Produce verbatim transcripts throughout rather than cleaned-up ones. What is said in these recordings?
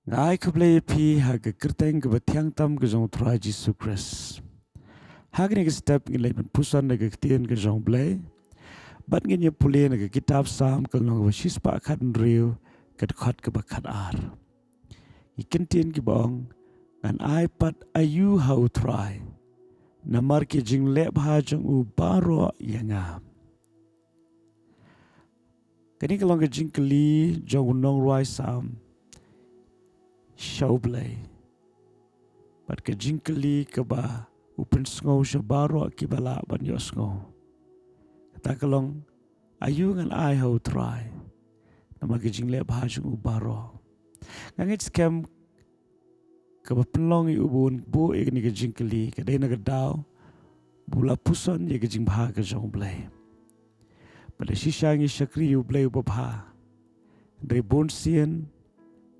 Nga ai khublei ïa phi ha ka kyrteng kaba thiang tam ka jong u Trai Jisu Khrist. Ha kane ka step ngin leit ban puson na ka ktien ka jong u Blei. Bad ngin ïa pule na ka kitab Salm ka lynnong kaba shispah khathynriew, ka dkhot kaba khatar. Ki kyntien kiba ong, ngan ai pat aïu ha u Trai, namar ki jingleh bha jong u baroh ïa nga. Kane ka long ka jingkylli jong u nongrwai Salm sha u Blei. Bad ka jingkylli kaba u pynsngew sha baroh kiba lah ban ïohsngew. Kata ka long, aïu ngan ai ha u Trai, namar ki jingleh bha jong u baroh. Nga ngeit skhem kaba pynlong ïa u ba un buh ïa kane ka jingkylli ka dei na ka daw ba u la puson ïa ka jingbha ka jong u Blei. Bad da shisha ngi shakri ïa u Blei uba bha. Hynrei bunsien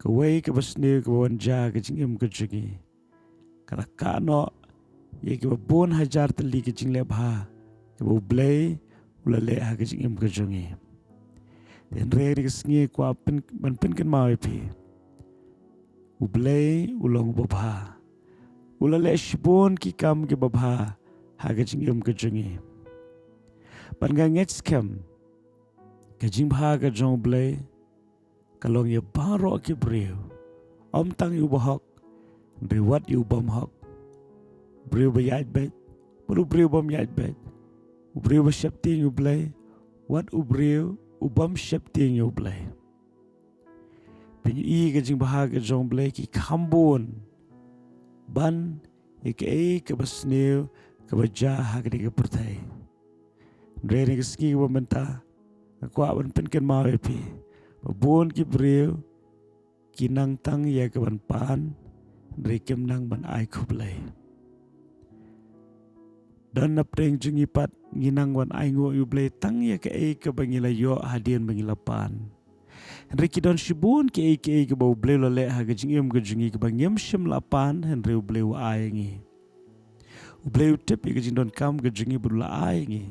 kawei kaba sniew kaba wan jia ka jingim ka jong ngi, ka la kah noh ïa kiba bun hajar tylli ki jingleh bha kiba u Blei u la leh ha ka jingim ka jong ngi. Te hynrei ha kane ka sngi nga kwah pyn, ban pynkynmaw ïa phi, u Blei u long uba bha. U la leh shibun ki kam kiba bha ha ka jingim ka jong ngi. Bad nga ngeit skhem ka jingbha ka jong u Blei ka long ïa baroh ki briew, ym tang ïa u bahok, hynrei wat ïa u bymhok, u briew ba ïaid beit, bad u briew bym ïaid beit, u briew ba sheptieng ïa u Blei, wat u briew u bym sheptieng ïa u Blei. Phin ïohi ka jingbha ka jong u Blei ki kham bun ban ïa kaei kaba sniew kaba jia ha kane ka pyrthei. Hynrei ha kane ka sngi kaba mynta nga kwah ban pynkynmaw ïa phi ba bun ki briew ki nang tang ïa kaban pan, hynrei kim nang ban ai khublei. Don na pdeng jong ngi pat ngi nang ban ainguh ïa u Blei tang ïa kaei kaba ngi la ïoh hadien ba ngi la pan. Hynrei ki don shibun kiei kiei kiba u Blei u la leh ha ka jingim ka jong ngi kaba ngim shym la pan, hynrei u Blei u ai ïa ngi. U Blei u tip ïa ka jingdonkam ka jong ngi bad u la ai ïa ngi.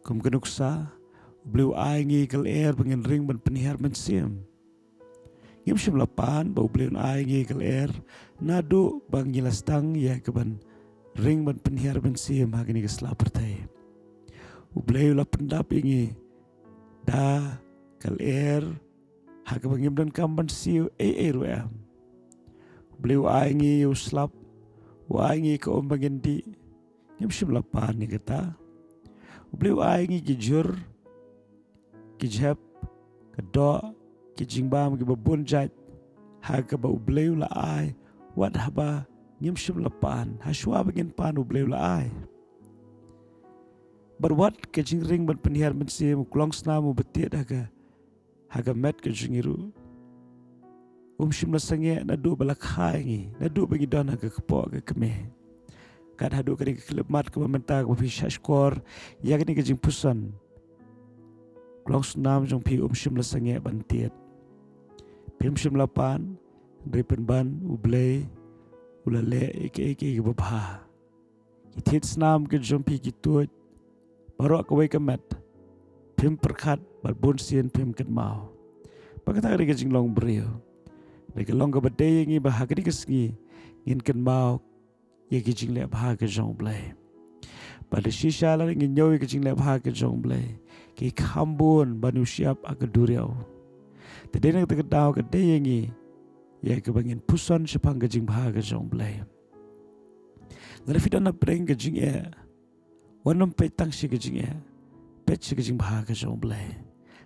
Kum ka nuksa, u Blei u ai ïa ngi ka lyer ba ngin ring ban pynhiar mynsiem. Ngim shym la pan ba u Blei un ai ïa ngi ka lyer naduh ba ngi la sdang ïa kaban ring ban pynhiar mynsiem ha kane ka sla pyrthei. U Blei u la pyndap ïa ngi da ka lyer ha kaba ngim donkam ban siew ei ei ruh em. U Blei u ai ïa ngi ïa u slap, u ai ïa ngi ka um ba ngin dih. Ngim shym la pan ïa kata. U Blei u ai ïa ngi ki jhur, ki jhep, ka doh, ki jingbam kiba bun jait, ha kaba u Blei u la ai wat haba ngim shym la pan, ha shuwa ba ngin pan u Blei u la ai. Bad wat ka jingring ban pynhiar mynsiem, u klongsnam uba tied ha ka, ha ka met ka jong ngi ruh um shym la sangeh naduh ba la kha ïa ngi, naduh ba ngi don ha ka kpoh ka kmie. Kat haduh kane ka khyllipmat kaba mynta kaba phi shahshkor ïa kane ka jingpuson, u klongsnam jong phi um shym la sangeh ban tied. Phim shym la pan, hynrei pynban u Blei u la leh ïa kaei kaei kaba bha. Ki thied snam ka jong phi ki tuid baroh kawei ka met, phim pyrkhat bad bunsien phim kynmaw. Ba kata ka dei ka jinglong briew. Dei ka long kaba dei ïa ngi ba ha kane ka sngi ngin kynmaw ïa ki jingleh bha ka jong u Blei. Bad da shisha lada ngin ñiew ïa ki jingleh bha ka jong u Blei, ki kham bun ban ïoh shyiap ha ka duriaw. Te dei na kata ka daw ka dei ïa ngi ïa kaba ngin puson shaphang ka jingbha ka jong u Blei. Lada phi don na pdeng ka jingeh, wat nym peit tang sha ka jingeh, peit sha ka jingbha ka jong u Blei.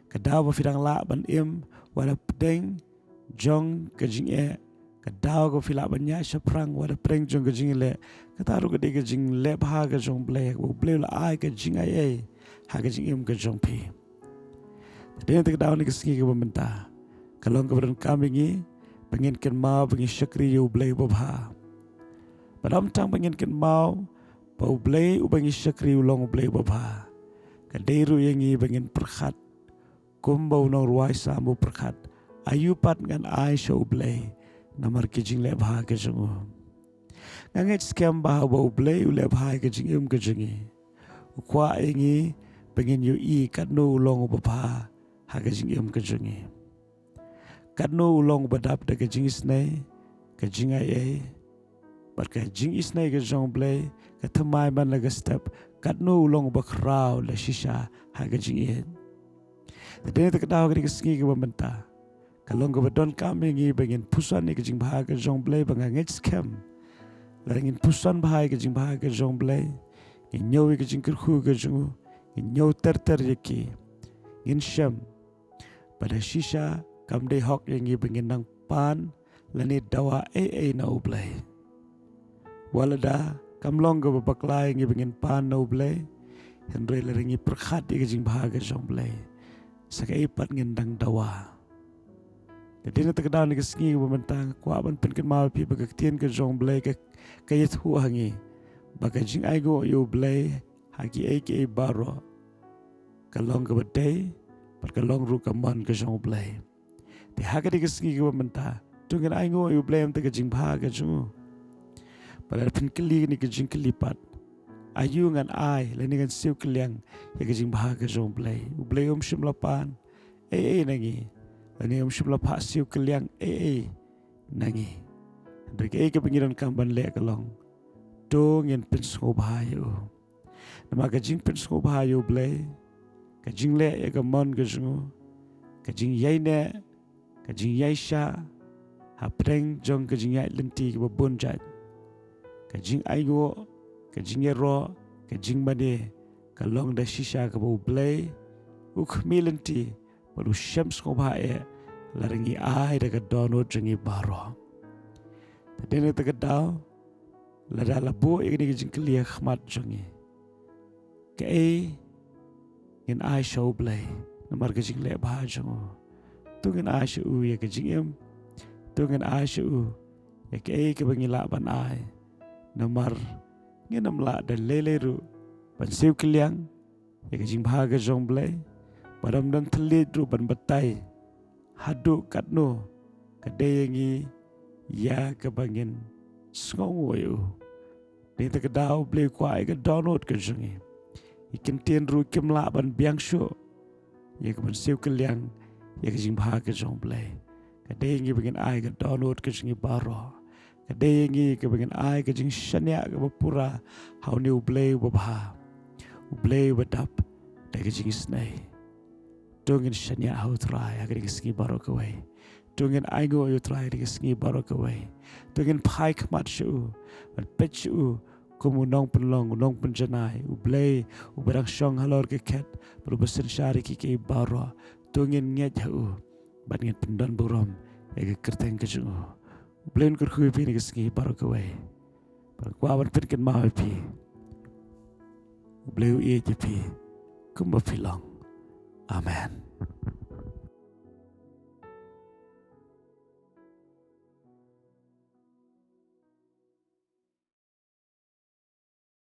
Ka daw ba phi dang lah ban im wat na pdeng jong ka jingeh, ka daw kaba phi lah ban ñiah shaphrang wat na pdeng jong ka jingeh, kata ruh ka dei ka jingleh bha ka jong u Blei, kaba u Blei u la ai ka jingaiei ha ka jingim ka jong phi. Te dei na kata ka daw ha kane ka sngi kaba mynta ka long kaba donkam ïa ngi ba ngin kynmaw ba ngi shakri ïa u Blei uba bha. Bad ym tang ba ngin kynmaw ba u Blei uba ngi shakri u long u Blei uba bha, ka dei ruh ïa ngi ba ngin pyrkhat kumba u nongrwai Salm u pyrkhat, aïu pat ngan ai sha u Blei namar ki jingleh bha ki jong u. Nga ngeit skhem ba haba u Blei u leh bha ïa ka jingim ka jong ngi, u kwah ïa ngi ba ngin ïohi katno u long uba bha ha ka jingim ka jong ngi. Katno u long uba dap da ka jingisnei, ka jingai ei, bad ka jingisnei ka jong U Blei ka thymmai man la ka step katno u long uba khraw la shisha ha ka jingïeit. Te dei na kata ka daw, ka dei ka sngi kaba mynta ka long kaba donkam ïa ngi ba ngin puson ïa ka jingbha ka jong U Blei, ba nga ngeit skhem lada ngin puson bha ïa ka jingbha ka jong U Blei, ngin ñiew ïa ka jingkyrkhu ka jong u, ngin ñiew ter ter ïa ki, ngin shem ba da shisha kam dei hok ïa ngi ba ngin nang pan lane dawa ei ei na U Blei. Wat lada kam long kaba bakla ïa ngi ba ngin pan na U Blei, hynrei lada ngi pyrkhat ïa ka jingbha ka jong U Blei, sa kaei pat ngin dang dawa? Te dei na kata ka daw, na ka sngi kaba mynta nga kwah ban pynkynmaw ïa phi ba ka ktien ka jong U Blei ka, ka ïathuh ha ngi ba ka jingainguh ïa U Blei ha kiei kiei baroh ka long kaba dei, bad ka long ruh ka mon ka jong U Blei. Te ha kane ka sngi kaba mynta, to ngin ainguh ïa U Blei ïa ka jingbha ka jong u. Bad lada phin kylli kane ka jingkylli pat, aïu ngan ai lane ngan siew kylliang ïa ka jingbha ka jong U Blei? U Blei um shym la pan ei ei na ngi, lane um shym la phah siew kylliang ei ei na ngi. Hynrei kaei kaba ngi donkam ban leh ka long, to ngin pynsngewbha ïa u. Namar ka jingpynsngewbha ïa U Blei, ka jingleh ïa ka mon ka jong u, ka jingïaineh, ka jingïaishah hapdeng jong ka jingïaid lynti kaba bun jait, ka jingainguh, ka jingïaroh, ka jingmane, ka long da shisha kaba U Blei u khmih lynti bad u shem sngewbha eh lada ngi ai da ka dohnud jong ngi baroh. Te dei na kata ka daw, lada la buh ïa kane ka jingkylli ha khmat jong ngi, kaei ngin ai sha U Blei namar ka jingleh bha jong u? To ngin ai sha u ïa ka jingim, to ngin ai sha u ïa kaei kaba ngi lah ban ai, namar ngin ym lah da lei lei ruh ban siew kylliang ïa ka jingbha ka jong U Blei, bad ym don thylliej ruh ban batai haduh katno ka dei ïa ngi ïa kaba ngin sngewnguh ïa u. Dei na kata ka daw, U Blei u kwah ïa ka dohnud ka jong ngi. Ki ktien ruh kim lah ban biang shuh ïa ka ban siew kylliang ïa ka jingbha ka jong U Blei. Ka dei ïa ngi ba ngin ai ka dohnud ka jong ngi baroh. Ka dei ïa ngi kaba ngin ai ka jingshaniah kaba pura ha une U Blei uba bha, U Blei uba dap da ka jingisnei. To ngin shaniah ha U Trai ha kane ka sngi baroh kawei. To ngin ainguh ïa U Trai ha kane ka sngi baroh kawei. To ngin phai khmat sha u, ban peit sha u kum u nongpynlong, u nongpynjanai, U Blei uba dang shong halor ka khet bad uba synshar ïa kiei kiei baroh. To ngin ngeit ha u bad ngin pyndonburom ïa ka kyrteng ka jong u. U Blei un kyrkhu ïa phi ha kane ka sngi baroh kawei. Bad nga kwah ban pynkynmaw ïa phi, U Blei u ïeit ïa phi kumba phi long. Amen.